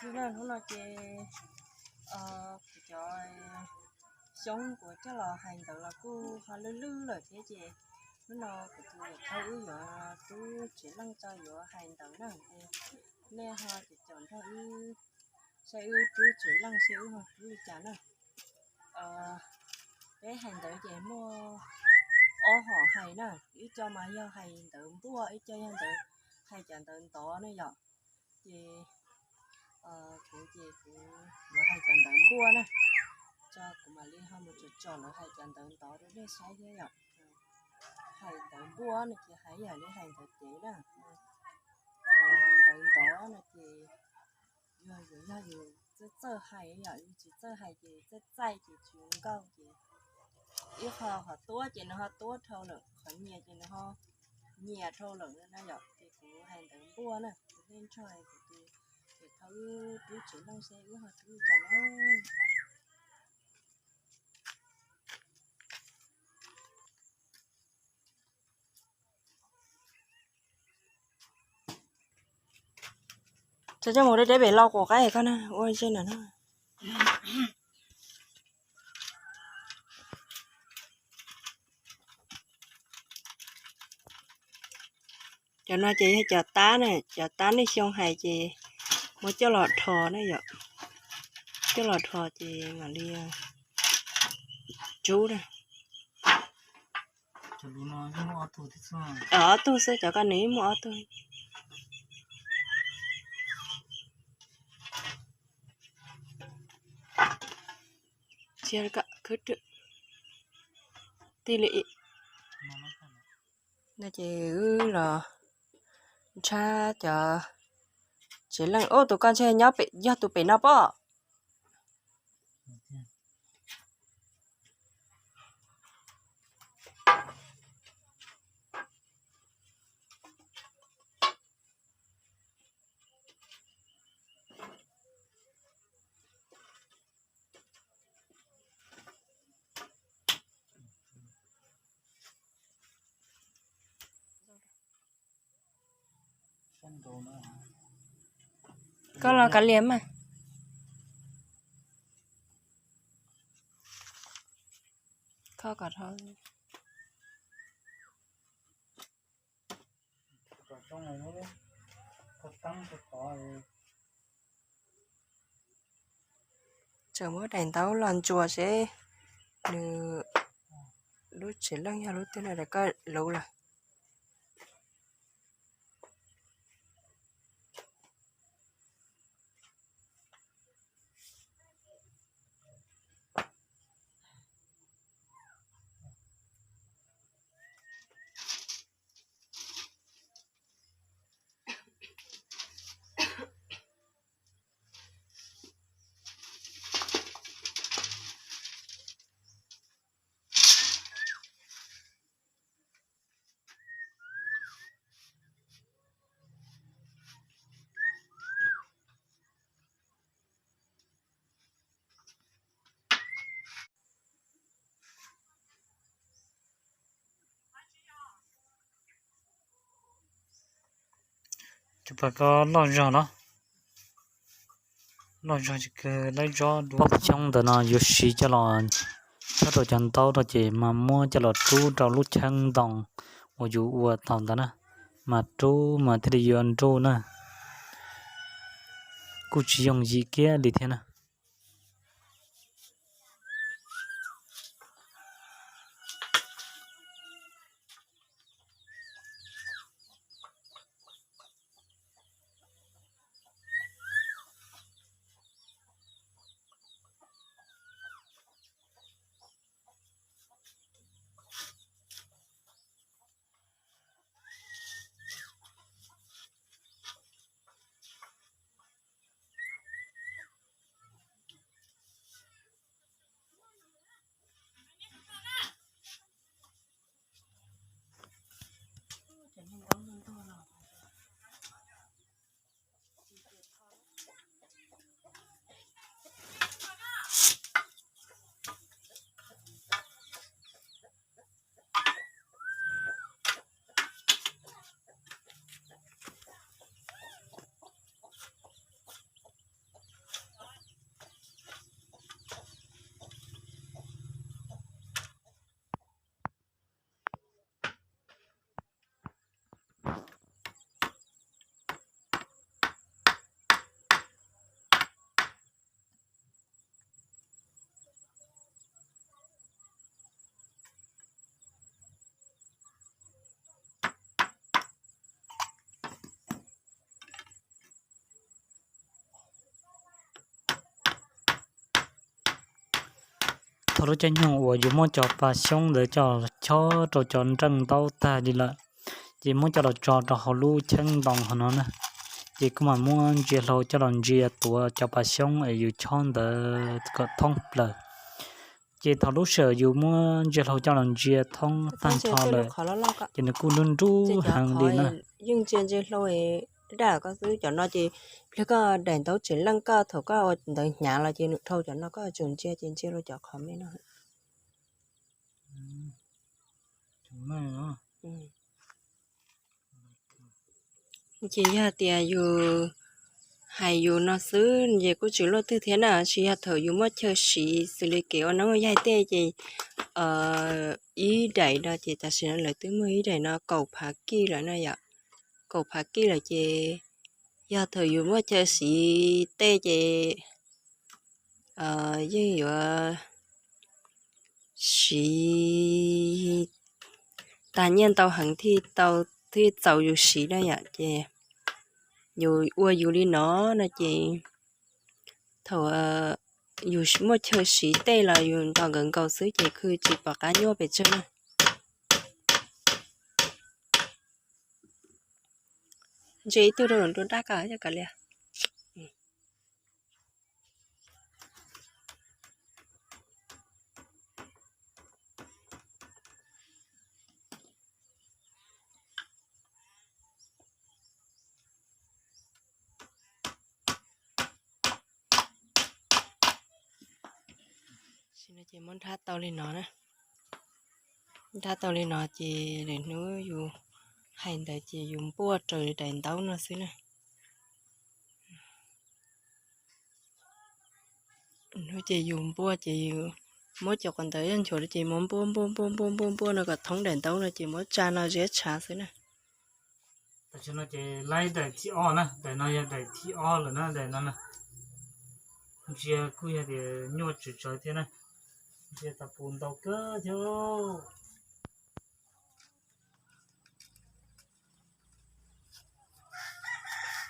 Hnub no ces kuv cov xyoob kuv coj los hais ntawv los kuj ho lwj lwj lawm thiab ces hnub no kuv tus niam thaub wb yuav rub tsev leej tso yuav hais ntawv na. Nej ho caum nrog wb saib wb rub tsev leej saib wb ho rub li cas na. Peb hais ntawv ces muaj ob hom hais na, ib co mas yog hais ntawv npuaj, ib co yog ntawv, hais cov ntawv ntov na yom. Ces kuv ces kuv yuav hais cov ntawv npuaj na, tso kuv mam li ho mus tsom tsom lawv hais cov ntawv ntov rau nej saib thiab yom. Hais ntawv npuaj no ces hais ib yam li hais ntawv cev na. Ntawv ntov no ces yog yus, yog yus txawj txawj hais yom, yus tsis txawj hais ces txawj txaij ces tsis zoo nkauj ces ib qho qhov tuab ces nws ho tuab dhau lawm, qhov nyias ces nws ho nyias dhau lawm na yom. Ces kuv hais ntawv npuaj na, kuv thiaj nrog kuv tus niam thaub wb rub tsev leej seb wb ho rub li cas na. Tso coj mus deb deb pem lau quas qaib koj na, ua zej no na. Cov no ces yog cov tab na, cov tab nej xyoo hais ces muab coj los dhos na yom. Coj los dhos ces mam li rub na. Ob tug xwb, cov ko nws yeej muaj ob tug. Tij li no ces wb los ntshab cov tsev leej. Ub, tus ko ntshe nyob pem, yog tus pem no pob. Koj los kav liam mas. Kho kom dhau. Tseem muab daim ntaub los ntsuas seb nws lub tsev leej yog lub twg no, daim ko luv lawm. Tus pas ko loj zog los, loj zog ces kawg laib zob dua. Xyoob ntawm no yuav siv coj los chob rau cov ntaub rau ces mas muab coj los rub rau lub cheeb ntoo uas yus ua tau ntawd na, mas rub mas thiaj li yuav nruj na. Kuj tsis yooj yim kiag li thiab na. Thaum lub caij nyoog uas yus muab cov pas xyoob ntawd coj chob rau cov nreej ntaub tag li lawm, ces muab coj los tso rau hauv lub cheeb ntoo hauv no na. Ces kuj mam muab ntsia hlau coj los ntsia tuav cov pas xyoob es yus chob ntawd kom thoob plaws. Ces thaum lub sij hawm yus muab ntsia hlau coj los ntsia thoob tag nrho lawm, ces nws kuj nrub nrub heev li na. Yeej ntsia ntsia hlau daj daj koj xwb, cov no ces pliag koj daim ntaub tsev leej koj thaum koj ua ntawd hnyav los ces nws dhau cov no, koj tsuas ntsia ces ntsia rau cov qhov me no. Ces yog tias yus hais yus no xwb ces kuj tsis luaj twg thiab na, tsis yog thaum yus muaj chaw siv xws li kev ua noob ua yaig tej ces ib daim no ces tam sim no lawv twb muaj ib daim no kaum phav kij lawm na yom. Kaum phav kij lawm ces yog thaum yus muaj chaw siv tej ces yeej yuav siv tag nyiaj ntau heev thiaj tau, thiaj txaus yus siv na yom. Ces yus ua yus li no no ces thaum yus muaj chaw siv tej los yus nto nkawd nkaus xwb ces khw tsis pom qab nyuaj pes tsawg na. Ntsia ib tug rau nruab dab ko coj kav liam. Ces muab nrhab tau li no na. Nrhab tau li no ces lwm hnub yus hais ntawd ces yus npuaj raws daim ntaub no xwb na. Hnub ces yus npuaj ces yus muab cov qos ntawd nchuav ces muab npuaj npuaj npuaj npuaj npuaj npuaj no kom thoob daim ntaub no ces muab tsa no ziab tshav xwb na. Tam sim no ces laib daim thib ob na, daim no yog daim thib ob lawm na, daim no na. Ntsia kuj yog tias nyuaj tsawv tsawv thiab na, ntsia tas pus ntau kawg thiab.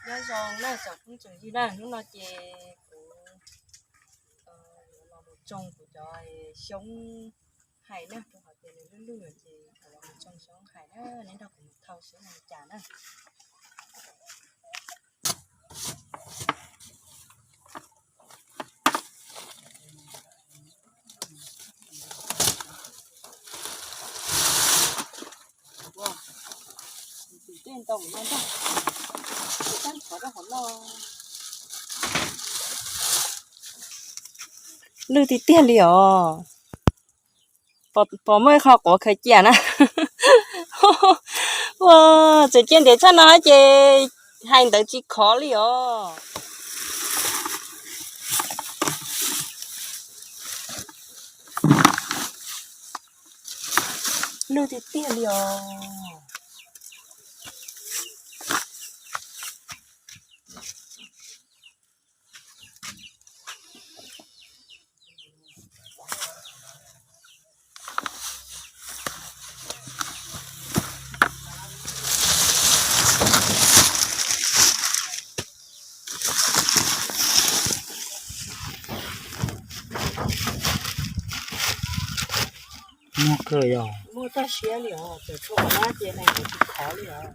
Nyob zoo na tsoom phooj tsoom ywg na, hnub no ces kuv yuav los mus tsoo kuv cov xyoob hais na, rau qhov tias nws lwj lwj ces kuv los mus tsoo xyoob hais na, neb nrog kuv mus thau seb nws cas na. Lwj tiag tiag li os. Pom muaj ib qho quav khaws cia na. Ua, txawm cia ntev tshaj no ces hais ntawd tsis khov li os. Lwj tiag tiag li os. Muaj kawg yog. Muaj tag siab li os, txawm tshuav qhov no ces hais ntawd tsis khov li os.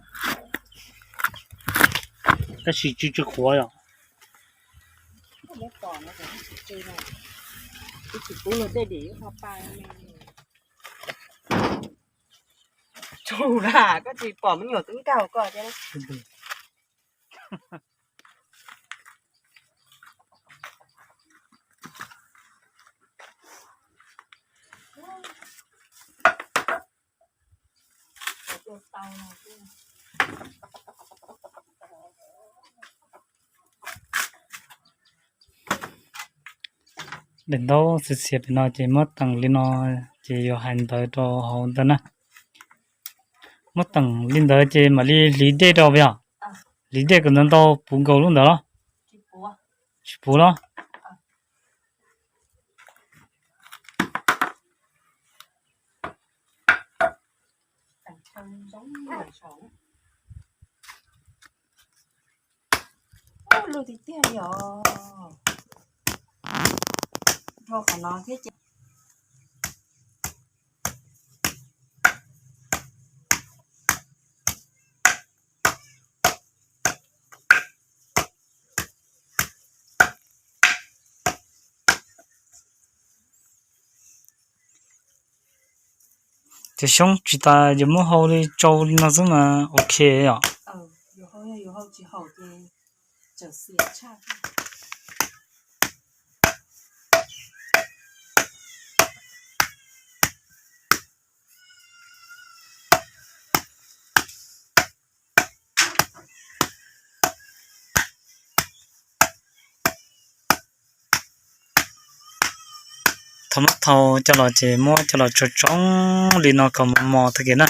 Tab sis tsw tsw qhuav yom. Tsis pub luag tej dim ib qho pa. Tsuj na, koj tsis pom me nyuam twb nkag koj thiab. Daim ntaub xiav xiav pem no ces muab teem li no, ces yuav hais ntawv rau hauv ntawd na. Muab teem li ntawd ces mam li hliv dej rau yom. Hliv dej kom ntau ntau puv nkaus lub ntawd los? Tsis puv los? Lwj tiag tiag li os. Dhau qhov no thiab ces Cov xyoob tsis tas yuav muab hau li tsau li no xwb mas ok yom. Thaum muab thau coj los ces muab coj los tsau tsau li no kom mos mos tag kev na.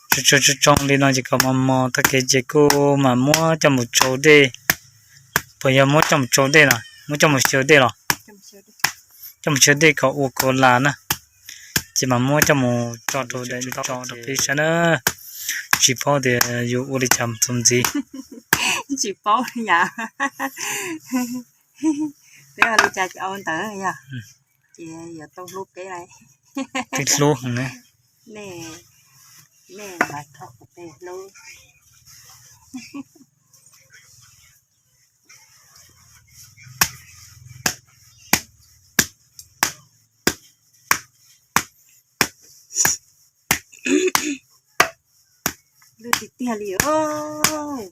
Tsau tsau tsau tsau li no ces kom mos mos tag kev ces kuj mam muab coj mus tsau dej. Puas yog muab coj mus tsau dej no, muab coj mus xyaw dej los? Coj mus xyaw dej kom ua kola na. Ces mam muab coj mus tso rau daim ntawv tso rau peb saib na. Tsis paub tias yuav ua li cas txuas ntxiv. Tsis paub li yom. Peb ua li cas ces ua ntawd yog. Ces yuav tau hlub peb lawm. Peb hlub heev na. Nej, nej mas txhob pub peb hlub. Lwj tiag tiag li os.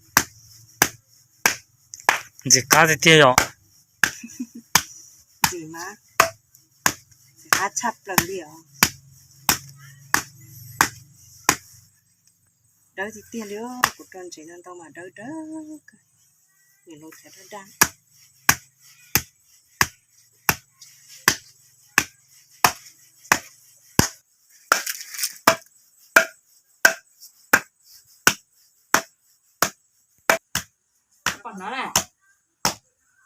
Ntxim qab tiag tiag yom. Ntxim mas, ntxim qab tshaj plaws li os. Dawb tiag tiag li os, kuv rau ntsev no ntau mas dawb dawb kawg. Nws los chav daj daj. Pom hnov na,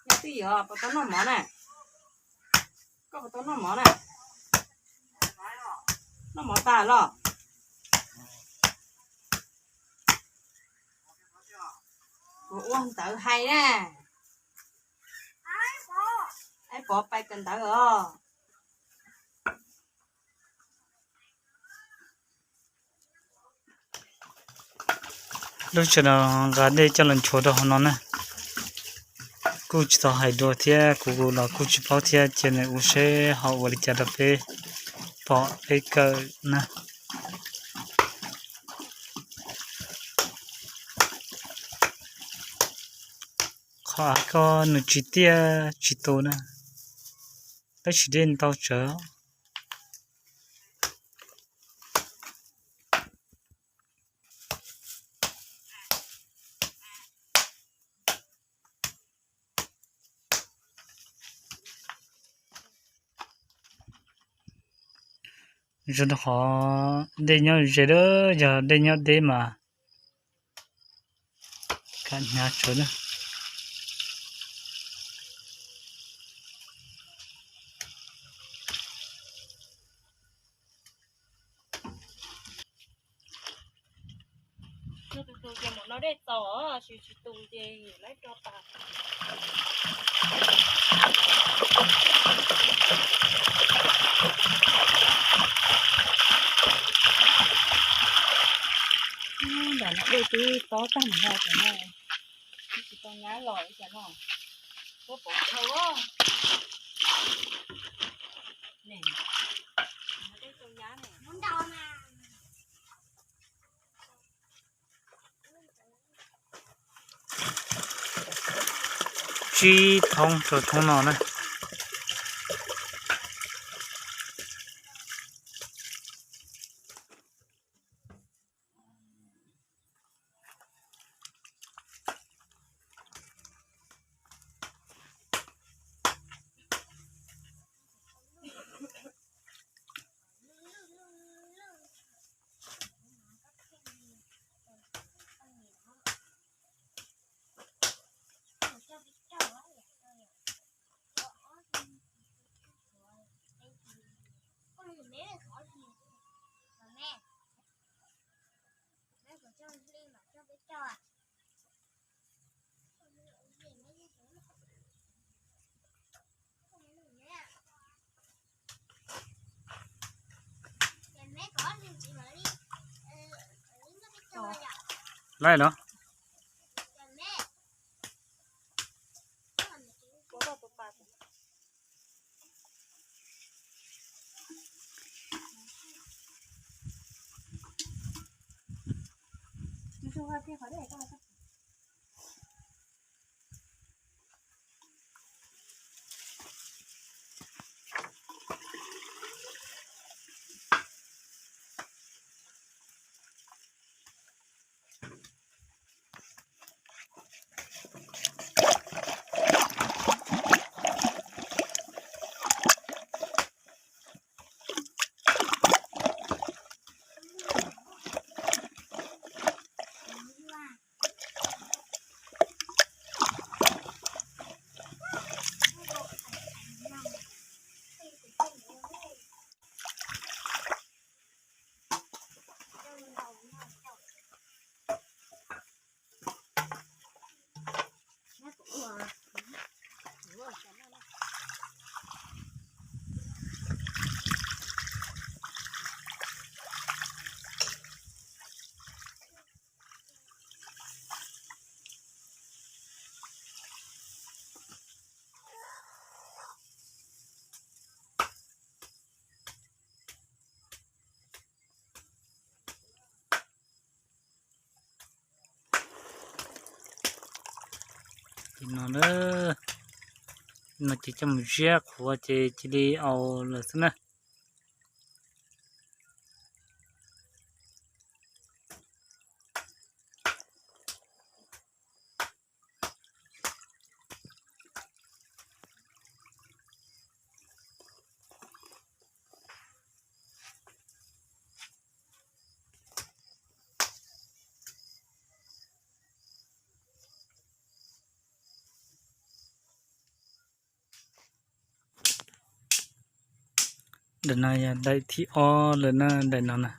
yog twb yog puas tau noj mov na? Koj puas tau noj mov na? Noj mov tas los? Kuv ua ntawv hais na. Aib Pov pais kawm ntawv os. Lub sij hawm no nqa dej coj los nchuav rau hauv no na. Kuj tsis tau hais dua thiab, kuv los kuj tsis paub thiab, cia nws ua seb ho ua li cas rau peb pom peb kawm na. Qhov av ko nws tsis tiaj tsis tus na, tab sis dej ntau tsawv. Zoo rau qhov dej nyob ze, yog dej nyob deb mas kam hnyav tsawv na. Tus tus ces mus no dej txaus, tsis tsis tus ces laib rau tas. Ntawm no dej twb tob tag mus no, tsis tau nyab los li cas no. Puab pov chaw. Tsib thoob rau thoob no na. Laij los. Ces no na, no ces coj mus ziab qhuav ces cia li aus lawm xwb na. Daim no yog daim thib ob lawm na, daim no na.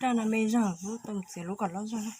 Rau no me zog, lub tau txiav lub kom loj zog na.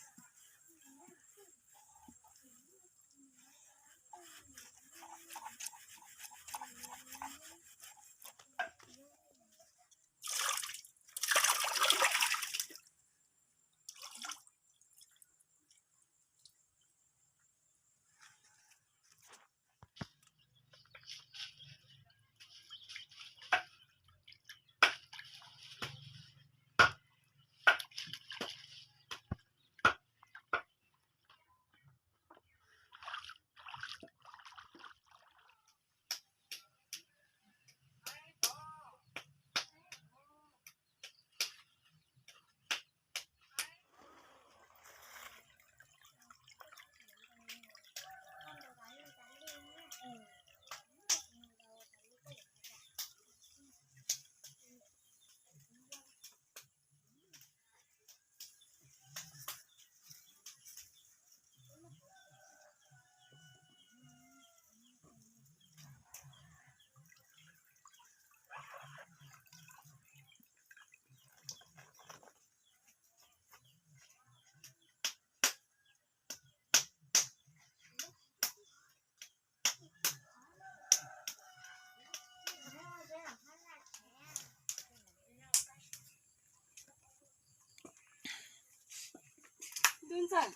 Tub ntxawm,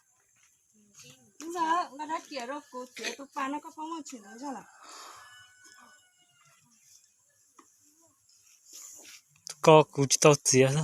tub ntxawm, nqa rab riam rau kuv txiav tus pas no, koj pab muab tshwm ntawd zog lawm. Koj kuv tsis tau txiav.